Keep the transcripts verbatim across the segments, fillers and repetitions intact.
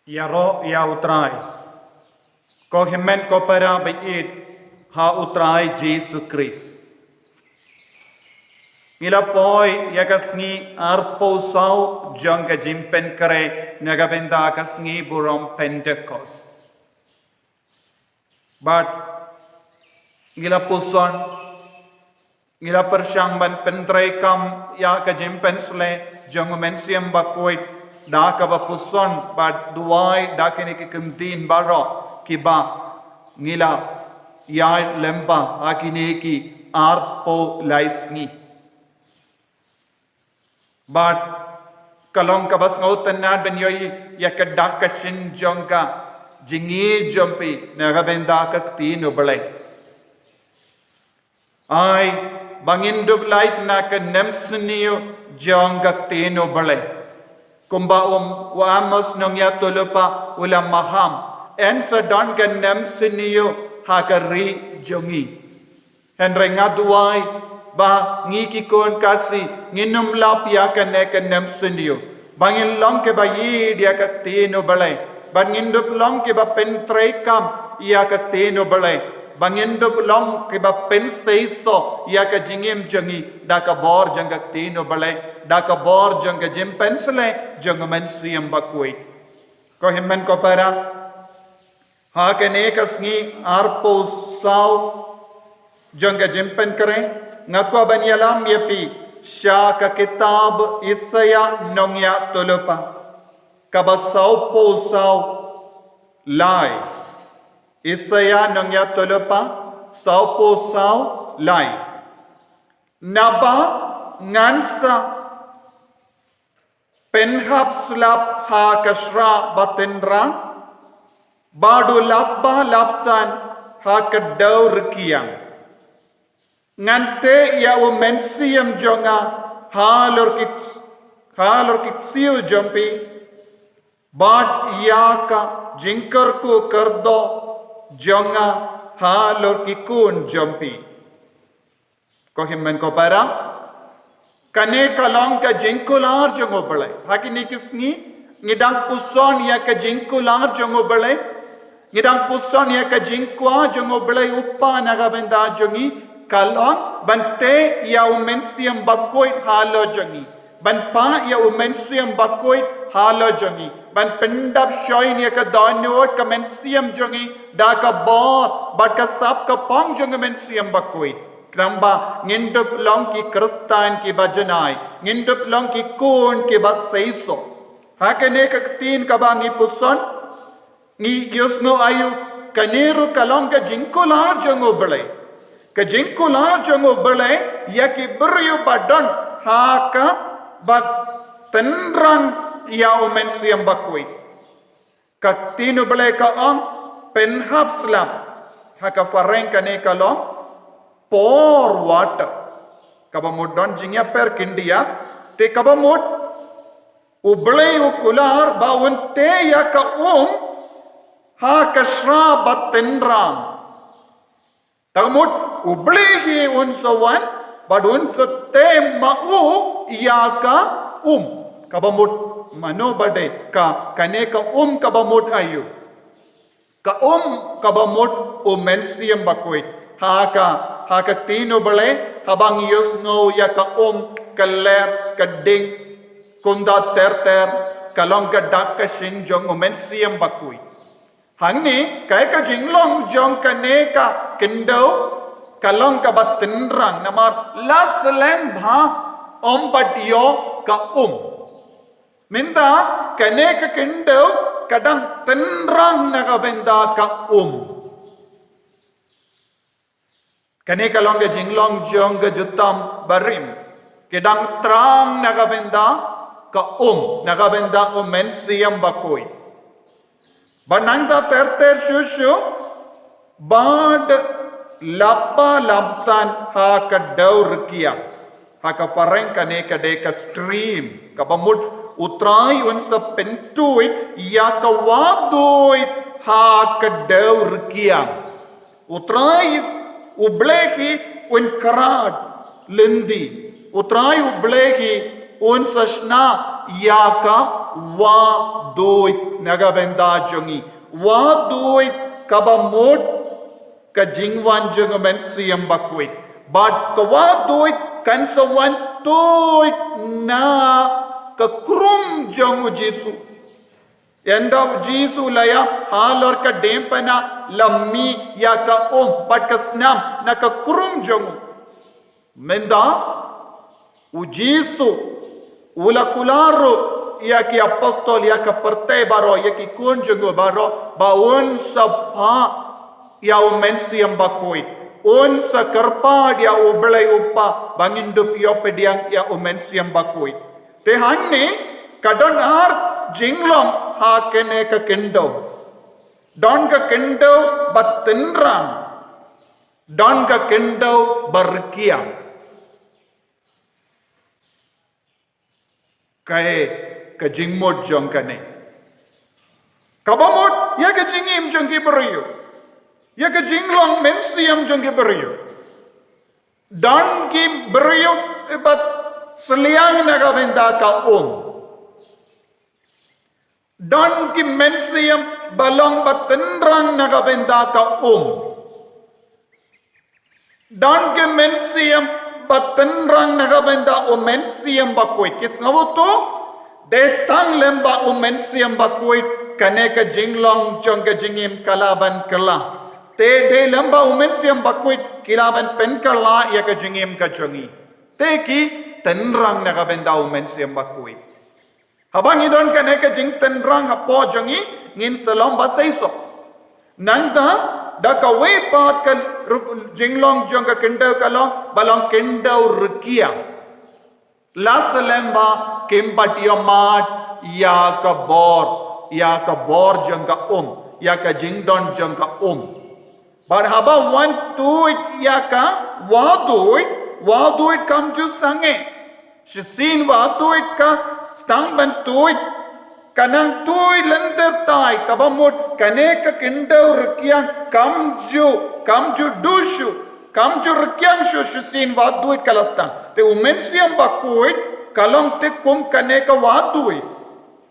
Ïaroh ïa U Trai. Ko hynmen ko para ba ïeit ha U Trai Jisu Khrist. Ngi la poi ïa ka sngi arphew saw jong ka jingpynkhreh na ka bynta ka sngi burom Pentekost. Bad ngi la puson, ngi la pyrshang ban pyntreikam ïa ka jingpynshlur jong U Mynsiem Bakhuid da kaba puson bad duwai da kine ki kyntien baroh kiba ngi la ïaid lyngba ha kine ki arphew lai sngi. Bad ka long kaba sngewtynnad ban ïohi ïa ka dak ka shin jong ka jingïeit jong phi na ka bynta ka ktien U Blei. Ai ba ngin dup lait na ka nemsniew jong ka ktien U Blei. Kumba um u Amos nongïathuhlypa u la maham, yn sa don ka nemsniew ha ka ri jong ngi. Hynrei nga duwai ba ngi ki khun Khasi ngin ym lap ïa kane ka nemsniew, ba ngin long kiba ïeit ïa ka ktien U Blei, ba ngin dup long kiba pyntreikam ïa ka ktien U Blei, ba ngin dup long kiba pynseisoh ïa ka jingim jong ngi da ka bor jong ka ktien U Blei, da ka bor jong ka jingpynshlur jong U Mynsiem Bakhuid. Ko hynmen ko para, ha kane ka sngi arphew saw jong ka jingpynkhreh, nga kwah ban ïalam ïa phi sha ka kitab Isaïah nongïathuhlypa, kaba sawphew saw lai. Isaïah nongïathuhlypa sawphew saw lai. Naba ngan sa pynhap slap ha ka shra ba tynrang, bad u lapba lapsan ha ka dew rkiang. Ngan teh ïa U Mynsiem jong nga halor ki, halor ki ksiew jong phi, bad ïa ka jingkyrkhu kyrdoh jong nga halor ki khun jong phi. Ko hynmen ko para, kane ka long ka jingkular jong U Blei. Ha kine ki sngi ngi dang puson ïa ka jingkular jong U Blei. Ngi dang puson ïa ka jingkwah jong U Blei U Kpa na ka bynta jong ngi, ka long ban teh ïa U Mynsiem Bakhuid halor jong ngi, ban pah ïa U Mynsiem Bakhuid halor jong ngi, ban pyndap shai ïa ka dohnud ka mynsiem jong ngi da ka bor bad ka sap ka phong jong U Mynsiem Bakhuid. Khnang ba ngin dup long ki Khristan kiba janai, ngin dup long ki khun kiba seisoh. Ha kane ka ktien kaba ngi puson, ngi ïohsngew aïu? Kane ruh ka long ka jingkular jong U Blei. Ka jingkular jong U Blei ïa ki briew ba don ha kaba tynrang ïa U Mynsiem Bakhuid. Ka ktien U Blei ka ong pynhap slap. Ha ka phareng kane ka long pour water. Kaba mut don jingïapher khyndiat, te kaba mut U Blei u kular ba un teh ïa ka um ha ka shra ba tynrang. Te mut U Blei hi un sa wan bad un sa teh ma u ïa ka um. Kaba mut mano ba dei ka, kane ka um kaba mut aïu? Ka um kaba mut U Mynsiem Bakhuid. Ha ka, ha ka ktien U Blei, haba ngi ïohsngew ïa ka um, ka ler, ka ding, kumta ter ter, ka long ka dak ka shin jong U Mynsiem Bakhuid. Hangne, kaei ka jinglong jong kane ka khyndew, ka long kaba tynrang, namar la slem bha ym pat ïoh ka um. Mynta kane ka khyndew ka dang tynrang na ka bynta ka um. Kane ka long ka jinglong jong ka jutom barim. Ki dang tynrang na ka bynta ka um, na ka bynta U Mynsiem Bakhuid. Bad nangta ter ter shuh shuh, bad lapba lapsan ha ka dew rkiang. Ha ka phareng kane ka dei ka stream, kaba mut U Trai un sa pyntuid ïa ka wahduid ha ka dew rkiang. U Trai U Blei hi un kyrad lynti. U Trai U Blei hi un sa shna ïa ka wah duid na ka bynta jong ngi. Wah duid kaba mut ka jingwan jong u Mynsiem Bakhuid. Bad ka wah duid kan sa wan tuid na ka krum jong u Jisu. Ynda u Jisu la ïa halor ka diengphna la mih ïa ka um bad ka snam na ka krum jong u. Mynta u Jisu u la kular ruh ïa ki apostol, ïa ka pyrthei baroh, ïa ki khun jong u baroh, ba un sa phah ïa u Mynsiem Bakhuid. Un sa kyrpad ïa u Blei u Kpa ba ngin dup ïoh pdiang ïa u Mynsiem Bakhuid. Te hangne ka don ar jinglong ha kane ka khyndew. Don ka khyndew ba tynrang. Don ka khyndew ba rkiang. Kaei ka jingmut jong kane? Kaba mut ïa ka jingim jong ki briew, ïa ka jinglong mynsiem jong ki briew. Don ki briew ba sliang na ka bynta ka um. Don ki mynsiem ba long ba tynrang na ka bynta ka um. Don ki mynsiem ba tynrang na ka bynta u Mynsiem Bakhuid. Ki sngew to, dei tang lem bad u Mynsiem Bakhuid kane ka jinglong jong ka jingim ka lah ban kylla. Te dei lem bad u Mynsiem Bakhuid ki lah ban pynkylla ïa ka jingim ka jong ngi. Te ki tynrang na ka bynta u Mynsiem Bakhuid. Haba ngi don kane ka jingtynrang hapoh jong ngi, ngin sa long ba seisoh. Nangta da kawei pat ka ruh-, jinglong jong ka khyndew ka long ba long khyndew rkiang. La slem ba kim pat ïohmad ïa ka bor, ïa ka bor jong ka um, ïa ka jingdon jong ka um. Bad haba wan tuid ïa ka wah duid, wah duid kam ju sangeh. Shisien wah duid ka sdang ban tuid, ka nang tuid lynter tai, kaba mut kane ka khyndew rkiang kam ju, kam ju duh shuh, kam ju rkiang shuh, shisien wah duid ka la sdang. Te u Mynsiem Bakhuid ka long te kum kane ka wah duid.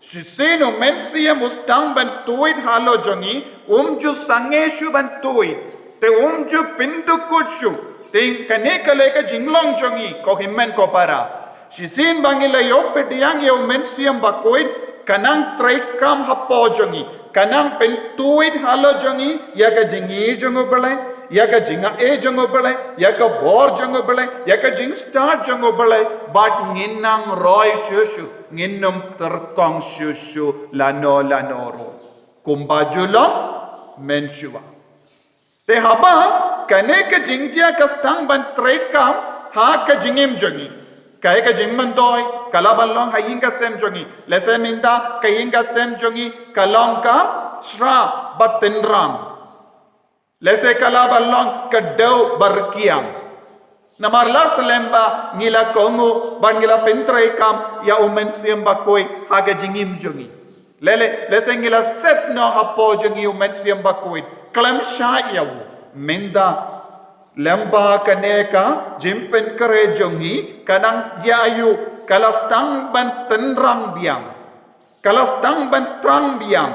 Shisien u Mynsiem u sdang ban tuid halor jong ngi, um ju sangeh shuh ban tuid. Te um ju pyndukut shuh. Te kane ka long ka jinglong jong ngi, ko hynmen ko para. Shisien ba ngi la ïoh pdiang ïa u Mynsiem Bakhuid, ka nang treikam hapoh jong ngi. Ka nang pyntuid halor jong ngi, ïa ka jingïeit jong u Blei, ïa ka jingaiei jong u Blei, ïa ka bor jong u Blei, ïa ka jingstad jong u Blei, bad ngin nang roi shuh shuh. Ngin nym tyrkhong shuh shuh lano lano ruh. Kumba ju long mynshuwa. Te haba kane ka jingjia ka sdang ban treikam ha ka jingim jong ngi, kaei ka jingmyntoi ka lah ban long ha ïing ka sem jong ngi. Lehse mynta ka ïing ka sem jong ngi ka long ka shrab ba tynrang. Lehse ka lah ban long ka dew ba rkiang. Namar la slem ba ngi la kohnguh bad ngi la pyntreikam ïa u Mynsiem Bakhuid ha ka jingim jong ngi. Lehse, lehse ngi la set noh hapoh jong ngi u Mynsiem Bakhuid. Khlem shah ïa u. Mynta lem ba kane ka jingpynkhreh jong ngi ka nang jia aïu, ka la sdang ban tynrang biang. Ka la sdang ban tynrang biang.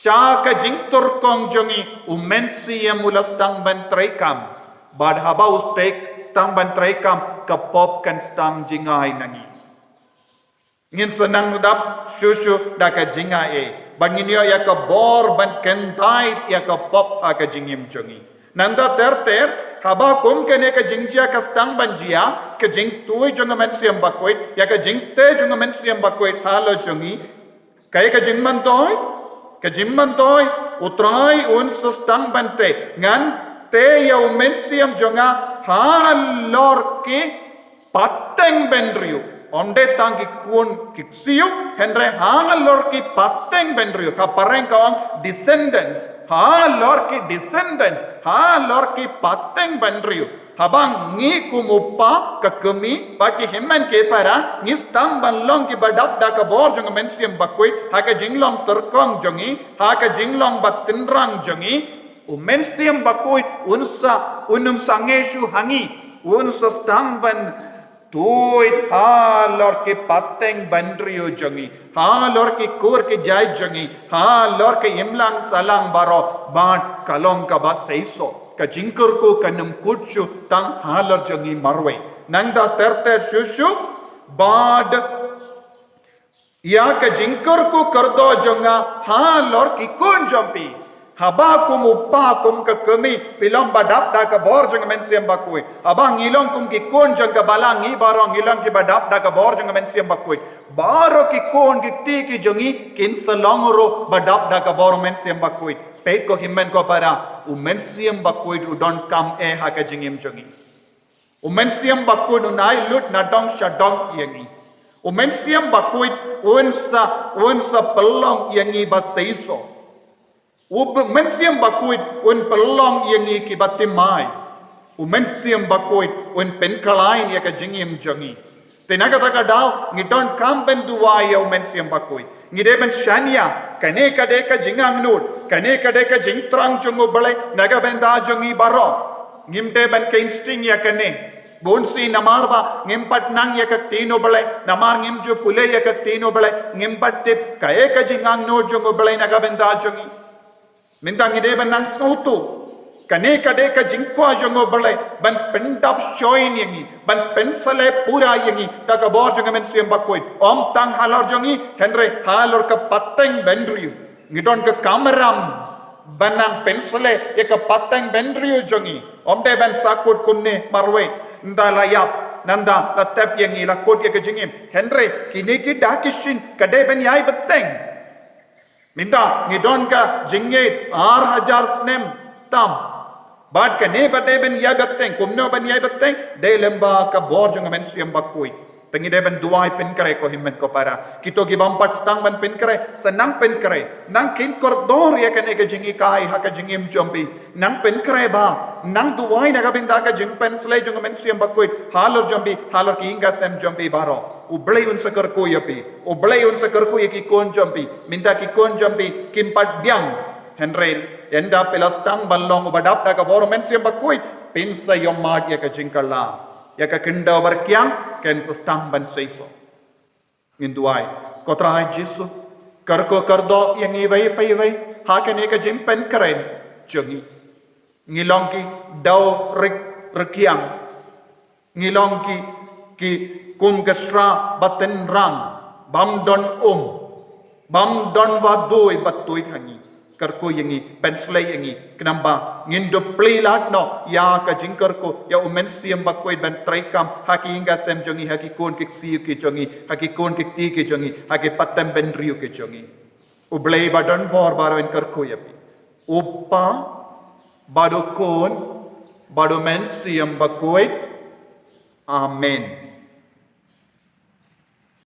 Sha ka jingtyrkhong jong ngi u Mynsiem u la sdang ban treikam. Bad haba u sdang ban treikam ka pop kan sdang jngai na ngi. Ngin sa nang dap shuh shuh da ka jingaiei. Bad ngin ïoh ïa ka bor ban kyntait ïa ka pop ha ka jingim jong ngi. Nangta ter ter, haba kum kane ka jingjia ka sdang ban jia, ka jingtuid jong u Mynsiem Bakhuid, ïa ka jingtei jong u Mynsiem Bakhuid halor jong ngi. Kaei ka jingmyntoi, ka jingmyntoi, u Trai un sa sdang ban tei, ngan tei ïa u Mynsiem jong nga halor ki pateng bynriew. Ym dei tang ki khun ki ksiew, hynrei halor ki pateng bynriew. Ka phareng ka ong descendants, halor ki descendants, halor ki pateng bynriew. Haba ngi kum u kpa, ka kmie, bad ki hynmen ki para, ngi sdang ban long kiba dap da ka bor jong u Mynsiem Bakhuid, ha ka jinglong tyrkhong jong ngi, ha ka jinglong ba tynrang jong ngi, u Mynsiem Bakhuid un sa, un nym sangeh shuh ha ngi, un sa sdang ban Tuid halor ki pateng bynriew jong ngi, halor ki kur ki jait jong ngi, halor ki imlang sahlang baroh, bad ka long kaba seisoh. Ka jingkyrkhu kan ym kut shuh tang halor jong ngi marwei. Nangta ter ter shuh shuh, bad ïa ka jingkyrkhu kyrdoh jong nga halor ki khun jong phi. Haba kum u kpa kum ka kmie phi long ba dap da ka bor jong u Mynsiem Bakhuid. Haba ngi long kum ki khun jong ka balang ngi baroh ngi long kiba dap da ka bor jong u Mynsiem Bakhuid. Baroh ki khun ki kti ki jong ngi kin sa long ruh ba dap da ka bor u Mynsiem Bakhuid. Peit ko hynmen ko para, u Mynsiem Bakhuid u donkam eh ha ka jingim jong ngi. U Mynsiem Bakhuid un ai lut na dong sha dong ïa ngi. U Mynsiem Bakhuid un sa, un sa pynlong ïa ngi ba seisoh. U B-, Mynsiem Bakhuid un pynlong ïa ngi kiba thymmai. U Mynsiem Bakhuid un pynkhlaiñ ïa ka jingim jong ngi. Te na kata ka daw ngi donkam ban duwai ïa u Mynsiem Bakhuid. Ngi dei ban shaniah, kane ka dei ka jingangnud, kane ka dei ka jingthrang jong u Blei na ka bynta jong ngi baroh. Ngim dei ban kynstring ïa kane. Bun sien namar ba ngim pat nang ïa ka ktien u Blei, namar ngim ju pule ïa ka ktien u Blei, ngim pat tip kaei ka jingangnud jong u Blei na ka bynta jong ngi. Mynta ngi dei ban nang sngewthuh. Kane ka dei ka jingkwah jong u Blei ban pyndap shuh ïa ngi, ban pynsleh pura ïa ngi da ka bor jong u Mynsiem Bakhuid. Ym tang halor jong ngi, hynrei halor ka pateng bynriew. Ngi don ka kamram ban nang pynsleh ïa ka pateng bynriew jong ngi. Ym dei ban sahkut kumne marwei, nda la ïap, nda la tep ïa ngi, la kut ïa ka jingim. Hynrei kine ki dak ki shin ka dei ban ïai bteng. Mynta ngi don ka jingngeit ar hajar snem tam. Bad kane ba dei ban ïai bteng, kumno ban ïai bteng, dei lyngba ka bor jong u Mynsiem Bakhuid. Te ngi dei ban duwai pynkhreh ko hynmen ko para. Kito ki bym pat sdang ban pynkhreh, sa nang pynkhreh. Nang kyrkhu kordor ïa kane ka jinghikai ha ka jingim jong phi. Nang pynkhreh bha, nang duwai na ka bynta ka jingpynsleh jong u Mynsiem Bakhuid halor jong phi, halor ki ïing ki sem jong phi baroh. U Blei un sa kyrkhu ïa phi. U Blei un sa kyrkhu ïa ki khun jong phi. Mynta ki khun jong phi kim pat biang. Hynrei ynda phi la sdang ban long uba dap da ka bor u Mynsiem Bakhuid, phin sa ïohmad ïa ka jingkylla, ïa ka khyndew byrkiang kan sa sdang ban seisoh. Ngin duwai. Ko Trai Jisu, kyrkhu kyrdoh ïa ngi iwei pa iwei ha kane ka jingpynkhreh jong ngi. Ngi long ki dew ryk-, rkiang. Ngi long ki, ki kum ka sra ba tynram, bym don um, bym don wah dui ba tuid ha ngi. Kyrkhu ïa ngi, pynsleh ïa ngi, khnang ba ngin dup plie lad noh ïa ka jingkyrkhu ïa u Mynsiem Bakhuid ban treikam ha ki ïing ki sem jong ngi, ha ki khun ki ksiew ki jong ngi, ha ki khun ki kti ki jong ngi, ha ki pateng bynriew ki jong ngi. U Blei ba don bor baroh un kyrkhu ïa phi. U Kpa, bad u Khun, bad u Mynsiem Bakhuid. Amen.